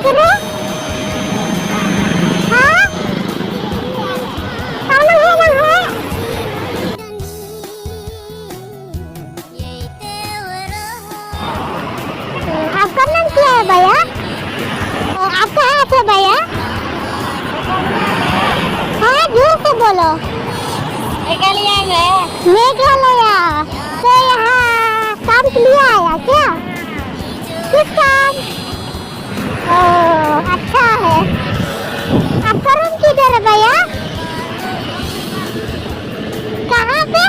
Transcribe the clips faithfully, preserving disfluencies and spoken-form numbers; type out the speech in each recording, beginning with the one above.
हाँ? हाँ, हाँ, हाँ, हाँ। आपका नाम क्या है भैया? आपका है तो भैया? हाँ, जोर से बोलो। मेघालय में। मेघालय। तो यहाँ काम के लिए आया क्या? किस काम? ओ, अच्छा है। आपका रूम किधर है भैया? कहाँ पे?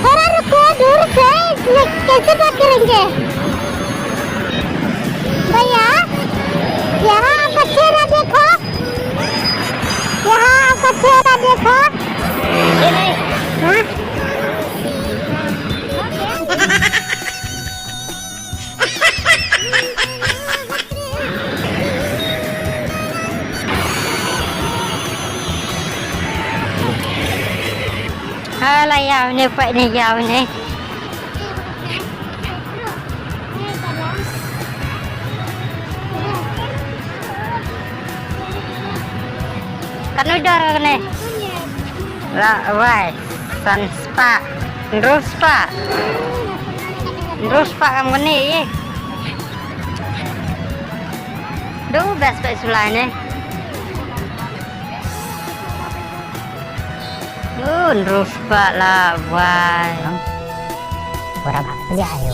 थोड़ा रुको, दूर से, इसमें कैसे बात करेंगे? भैया, यहाँ आपका चेहरा देखो। यहाँ आपका चेहरा देखो। हाँ? Hala ïaw ne, peit ne, ïaw ne. Katno dor kane? La wai, san spah. Hynriew spah. Hynriew spah kam kane ïa. Duh, best peit shuwa ne. Duh, hynriew spah la wai. Kurang apa dia ayo.